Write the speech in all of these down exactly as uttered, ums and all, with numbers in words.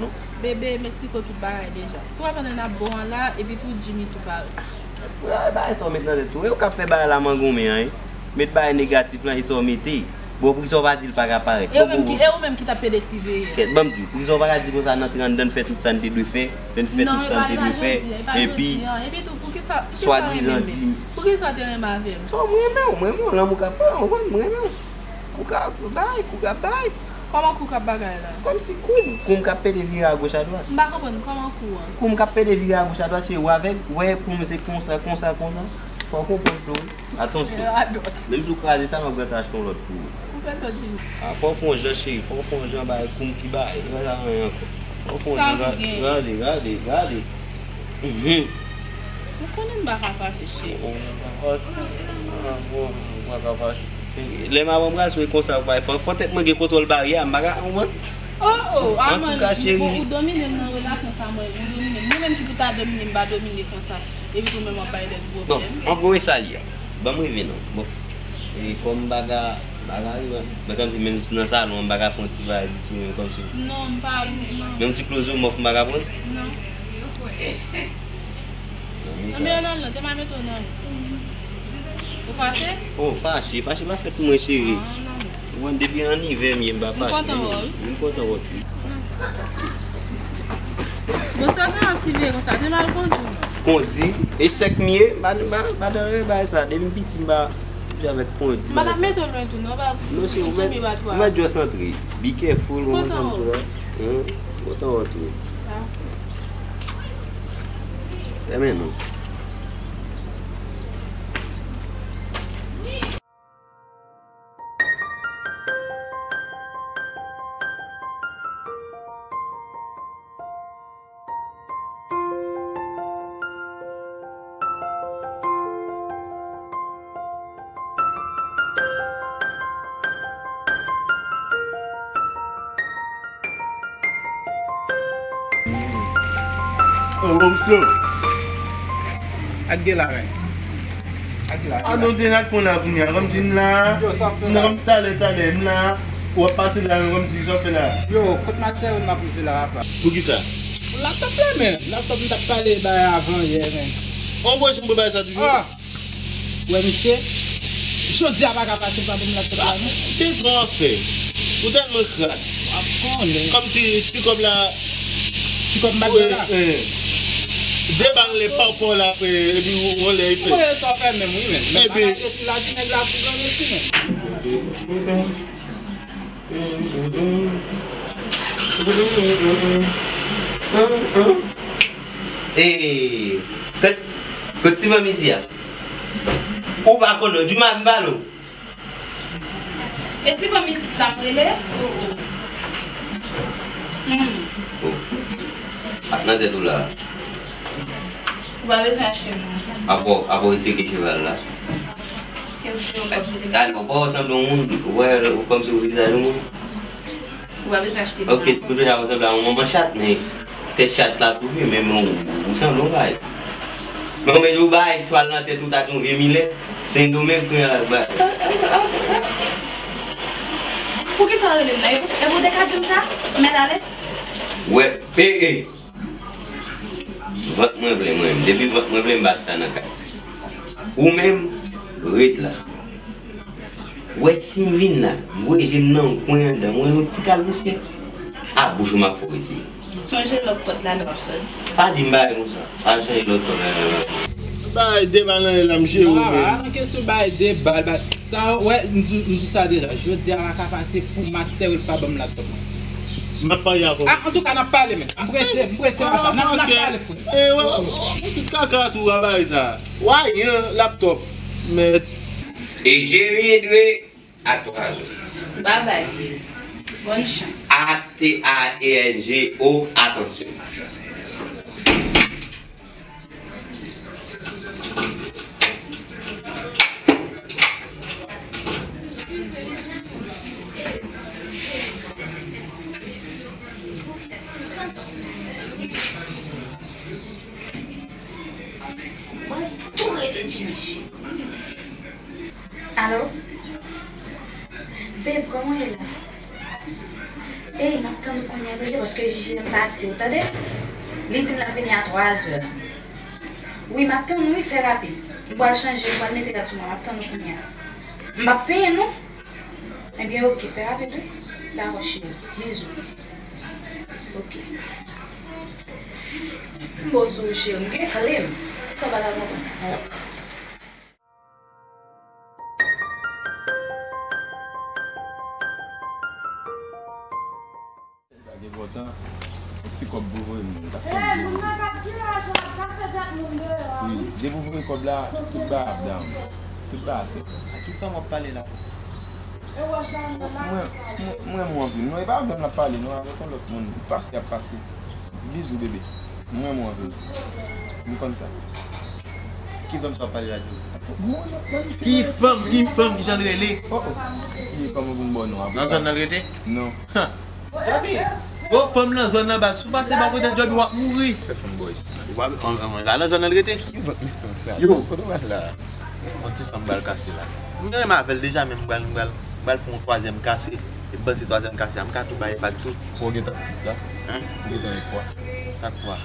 non. Bebe, m esplike w tout bagay deja. Si w ap antre nan bon an la, epi tou Jimmy tou parèt. Bagay sa w met nan tèt ou. E ou k ap fè bagay la mangonmen an, wi. Met bagay negatif lan, e sa w mete. Bon, poukisa w pa di l pa ka parèt? E ou menm ki, e ou menm ki t ap pede siveye. Kèt, ban m di w, poukisa w pa ka di konsa n antre anndan, n fè tout sa n te dwe fè, n fè tout sa n te dwe fè, epi swadizan di. Poukisa w te renmen avè m? Sa w renmen w, m renmen w, lanmou k ap pale, w konprann, m renmen w. Kou k ap bay, kou k ap bay. Kòman kou k ap bagay la? Kòmsi kou m, kou m k ap pede vire agoch adwat. M pa konprann, kòman kou an? Kou m k ap pede vire agoch adwat, cheri, w avèg, w wè kou m se konsa, konsa, konsa. Fò w konprann tou, wi. Atansyon. Menm si w kraze sa, m ap gentan achte yon lòt pou ou. Ou fè tò di m. A, fò w fè yon jan, cheri, fò w fè yon jan bay kou m ki bay. Sa anyen ankò. Fò w fè yon jan, gade, gade, gade. Mhm. Ou konnen m pa ka fache, cheri. Ou pa ka fache. Lè m ap anbrase w konsa, ou pa fò, fò tèt mwen gen kontwòl baryè a, m pa ka konprann. Oh, oh, antouka, cheri. Ou domine m nan relasyon sa, mwen, ou domine m. Mwen menm ki pou ta domine m, pa domine konsa. Epi tou menm w ap bay tèt pwoblèm. Bon, anmwey, sa l ye. Ban m rive non. Bon. E kòm m pa ka, m pa ka rive. Men kòmsi menm si nan salon an, m pa ka fè yon ti bagay ditou, menm kòmsi. Non, m pa, non. Menm ti close mouth m pa ka pran? Non. Anben, nan, nan, te pa mete w nan. Ou fache? Oh, fache, fache pa fèt pou mwen, cheri. Ah, non. Ou konn depi an ivè m ye, m pa fache. M kontan wè w. M kontan wè w tou. Bon, sa w gen ap siveye konsa, te mal kondi w non. Kondi? E sèk m ye, m pa, m pa, m pa nan bagay sa. Depi m piti, m pa di avèk kondi. M pa t ap mete w lwen tou non, pa. Non, cheri, ou mèt, ou mèt just antre. Be careful, ou konn sa m sou la. M kontan wè w tou. Fèmen non. Ak gen la men. Ak gen la men. A non, deja konn la kounye a. Kòmsi m la. Yo, sa w ap fè la? M kòmsi talè, talè, m la. W ap pase la, men kòmsi sa w ap fè la? Yo, kot mastè ou m ap rive la, papa? Poukisa? Laptop la, men. Laptop m t ap pale bay avan yè, men. On bon, m pou bay sa toujou. Ah! Ou wè misye? Jodi a pa ka pase pa pou m lakòt la non. Gen twa afè. Ou tèlman kras. W ap konnen. Kòmsi ti kòb la. Ti kòb m pa t la. De bal lè pa w pa w la fè, epi w lè fè. Mwen sa w fè menm wi men. Epi bagay de pi la di nèg la fou granmesi men. Ee, kot, kot ti fanm isi a? Ou pa konn non, di m a m pale w. E ti fanm isi la m rele? Oh, oh. Hmm. Oh. Ak nan tèt ou la. Ou pa bezwen achte non. Apre, apre w tcheke cheval la. Ke w di yon bèl. Gade, ou pa wè w sanble yon moun, ou wè, ou kòmsi ou vizaj yon moun. Ou pa bezwen achte. Ok, ti kote a w sanble a yon manman chat, men tèt chat la tou vye, men, men ou, ou sanble yon bagay. Men ou mete yon bagay chwal nan tèt ou, ta di yon vye milèt, Sendomeng kounye a la, bagay. Poukisa w rele m la? E pou, e pou w te ka di m sa? Mèt ale. Wè, e, e. Vant mwen plen mwen menm. Depi vant mwen plen, m pa chita nan kay. Ou menm, ret la. Wè si m vin la, m voye je m nan yon kwen anndan, m wè yon ti kal pousyè. A bouch ou m ap fè w retire. Sonje lòt pòt la lè w ap sòti. Pa di m bagay konsa. Al chanje lòt pòt la lè w ap sòti. Bay de bal nan lè la, m jere w menm. Nan kesyon bay de bal, bay. Sa, wè, m di, m di sa deja. Jodi a pa ka pase pou mastè yo pa ban m laptop mwen. M ap pale avè w. A, antouka, n ap pale, men. M prese, m prese, papa. N ap, n ap pale, frè. E, wè, wè, wè, tout kaka tou a bay sa. Wayan laptop. Mèt. E Jerry Edré a twa zò. Babay. Bòn chans. A T A E N G O, atansyon. Mwen tou rele Jimmy. Alo? Babe, kòman w ye la? Ey, m ap tann ou kounye a, tande, paske J J M pati, ou tande? Li di m l ap vini a twa zè. Wi, m ap tann ou, wi, fè rapid. M pral chanje, m pral mete rad sou mwen, m ap tann ou kounye a. M p ap peye, non. Ebyen, oke, fè rapid, wi. Dakò, cheri. Bizou. Oke. M bo sou ou, cheri. M gen kle m. Sa w pa ta konprann. Sa gen lontan, yon ti kòb pou voye moun. T ap fè moun. Wi, depi w voye kòb la, tout bagay ap down. Tout bagay ap sèt. A ki fanm w ap pale la? Mwen, mwen, mwen renmen w anpil. Non, e pa avè m l ap pale, non, avèk yon lòt moun. Pase ap pase. Bizou, bebe. Mwen renmen w anpil. M konn sa. Ki fanm sa w ap pale la, Djou? Ki fanm, ki fanm, ki jan l rele? Oh, oh. Ki fanm pou m ba w non, apre sa. Nan zòn nan l rete? Non. Gwo fanm nan zòn nan baz, si w pase ba kote Djòbi, w ap mouri. Fè fanm bò isi. Ou pa, on, on, la nan zòn nan l rete? Yo. Kote w al la? Yon ti fanm bal kase la. M gen renmen avè l deja, men m pral, m pral, m pral fè yon twazyèm kase. E m panse twazyèm kase a, m ka tou bay vag tou. Ou gentan la? Hein? Ou gentan met pwa? Sa k pwa?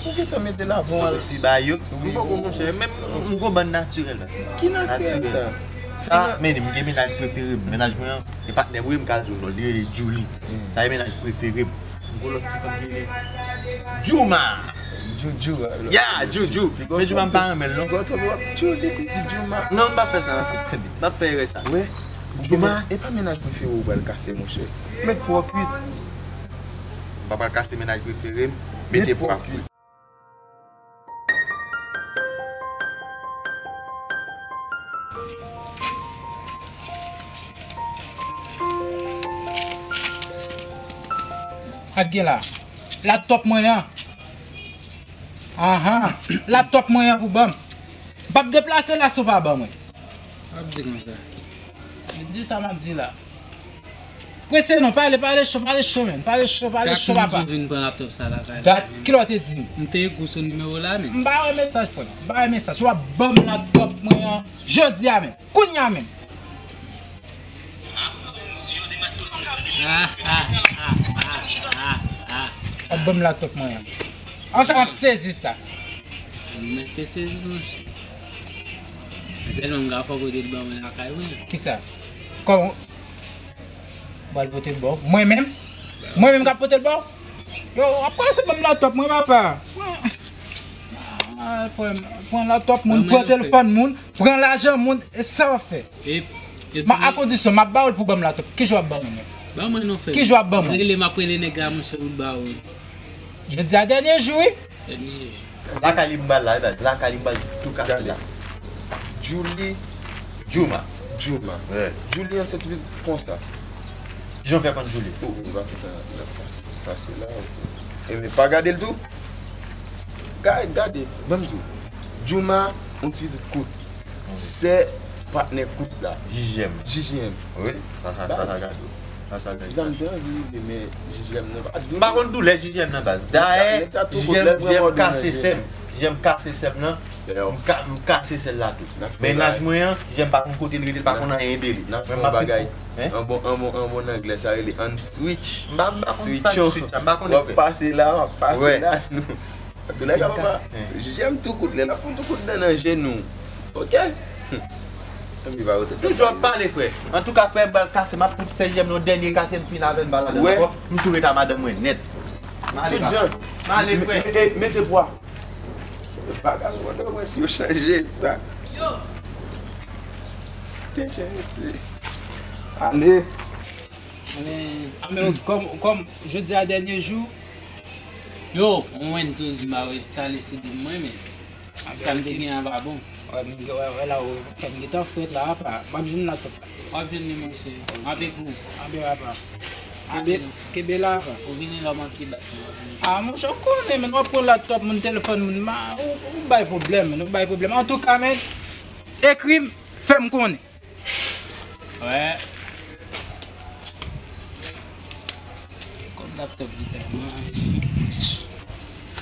Ou gentan mete l avan w al. Ti bagay yo. M poko, monchè, men m, m gon bann natirèl la. Ki natirèl sa? Sa, men m gen mennaj prefere m. Mennaj mwen an, e patnè m, wi, m ka di w non, li rele Julie. Sa e mennaj prefere m. M gon lòt ti fanm ki rele Juma. Juju, alò. Ya, Juju. Men Juma m pa renmen l, non. Gwo twòp, Julie, Juma. Non, m pa fè sa. M pa fè erè sa. Wi. Juma. E pa mennaj prefere w pral kase, monchè. Met pwa kwit. M pa pral kase mennaj prefere m. Mete pwa kwit. Ak gen la. Laptop mwen an. Ahan. Laptop mwen an pou ban m. M p ap deplase la si w pa ban mwen. W ap di konsa. Di sa m ap di la. Prese non, pale, pale cho, pale cho, men. Pale cho, pale cho, papa. Dat m di w vin pran laptop sa lakay la. Dat, ki lè w te di m? M te ekri w sou nimewo la, men. M pa wè mesaj, frè m. M pa wè mesaj. W ap ban m laptop mwen an jodi a menm. Kounye a menm. Ah, ah, ah, ah, ah, ah. W ap ban m laptop mwen an. Ansanm ap sezi sa. M mèt te sezi, monchè. Men sèlman m ka fè w pote l ban mwen lakay mwen. Kisa? Kòman? Pral pote l ba w. Mwen menm? Mwen menm k ap pote l ba w? Yo, w ap kòmanse ban m laptop mwen, papa. Ah, frè m, pran laptop moun, pran telefòn moun, pran lajan moun, e sa w ap fè? M a, a kondisyon, m ap ba w l pou ban m laptop. Ki jan w ap ban mwen? Ban mwen non, frè m. Ki jan w ap ban mwen? Rele, m ap rele nèg la, monchè, pou l ba w l. Jodi a dènye jou, wi. Dènye jou. Lakay li m pral la, wi, baz. Lakay li m pral tou kase la. Julie. Juma. Juma. Wi. Julie an se ti pitit konsa. Kijan w fè konn Julie? Oh, li pa fè tan l ap pase, pase la. E men pa gade l tou. Gade, gade, ban m di w. Juma, yon ti pitit kout. Sè patnè kout la. J J M. J J M. Wi, sa, sa, sa, sa, gade. Sa, sa, gade. Ti zanmi te anvi rive, men J J M nan pa dou. M pa konn doulè J J M nan, baz. Dayè, J J M, J J M kase sè m. J J M kase sè m nan. M ka-, m kase sèl la tou. Mennaj mwen an, J J M pa konn kote l rete, l pa konn anyen de li. Mwen, m ap fè yon bagay. An bon, an bon, an bon anglè, sa rele on switch. M pa, m pa konn sa switch sa, m pa konnen, frè. W ap pase la, w ap pase la, nou. Antoulèka, papa, J J M tou kout, lè l ap fè tou kout dan nan je nou. Oke? Anvi pa wote sa. Tout jou w ap pale, frè. Antouka, frè, m pral kase, m ap fout fè J J M yon dènye kase, m fin avè l, m pa ladan ankò. M tou ret a madanm mwen nèt. M ale, papa. M ale, frè. Mete pwa. Se vagabon, mwen si yo chanje sa. Te chanje. Ale. Men, a, men, kòm, kòm jodi a dènye jou. Yo, mwen tou di m a enstale sou dou mwen, men sa m te gen an pa bon. Wè, m gen, wè, wè la, wè, fè m gentan frèt la, apa, m ap jwenn laptop la. W ap jwenn li, monchè. M ap ekri w. Anben, apa. Kenbe, kenbe la, apa. Ou vini lè w manke bat mwen, w ap vini. A, monchè, w konnen, men w ap pran laptop moun, telefòn moun, ma, ou, ou bay pwoblèm, men, ou bay pwoblèm. Antouka, men, ekri m, fè m konnen. Wè. Kòb laptop li tèlman.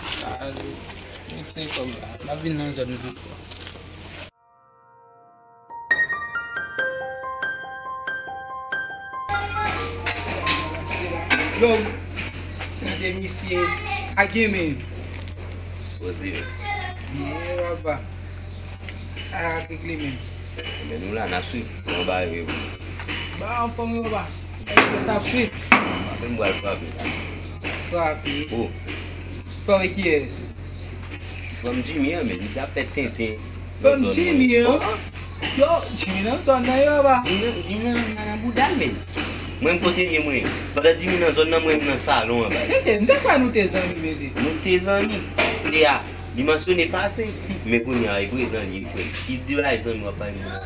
Sa, retire kòb la. M ap vin nan zòn nan ankò. Yo, gade misye. A gen men. Poze men. Ye, papa. A, klik li men. Men nou la, n ap swiv. Yon bagay yo. Ba, anfòm yo, ba. Sa ap swiv. Apre m pral frape. Frape. Oh. Frape kiyès? Ti fanm Jimmy an, men, misye ap fè tenten. Fanm Jimmy an? Oh, oh. Yo, Jimmy nan zòn nan, yo, ba. Jimmy nan, Jimmy nan, nan, nan bouda l, men. Mwen, m kote m ye, mwen. Pandan Jimmy nan zòn nan, mwen, m nan salon an, ba. Mesye, m te kwè nou te zanmi, mesye. Nou te zanmi. Kounye a, li mansyone pase. Men kounye a, e prezan li ye, frè. Ki de bagay zanmi w ap pale m la?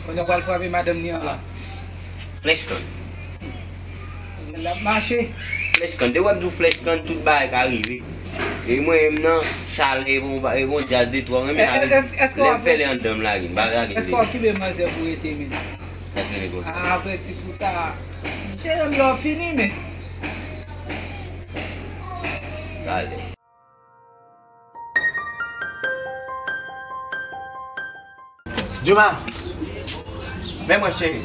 Pandan w pral frape madanm li an la. Flèch kann. L ap mache. Flèch kann. Depi w ap di w flèch kann, tout bagay ka rive. E mwen menm nan, chalè, e bon, e bon djaz de twa, mwen menm avèk, lè m fè lè anndan m lage, m pa lage. Èske w ap kenbe manzè pou rete menm? Sa k rele konsa? A, avèti pou ta. Jere m lè w fini, men. Talè. Jouma, men mwen cheri.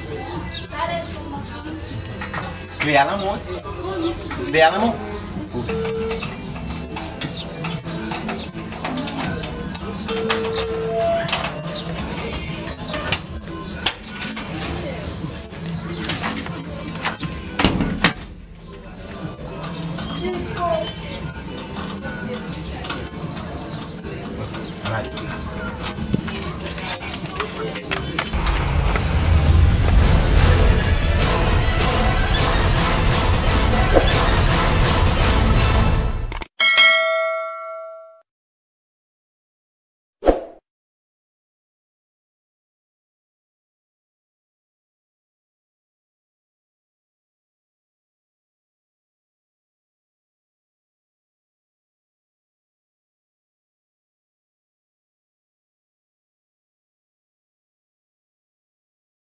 Kle a nan men w wi. Kle a nan men w.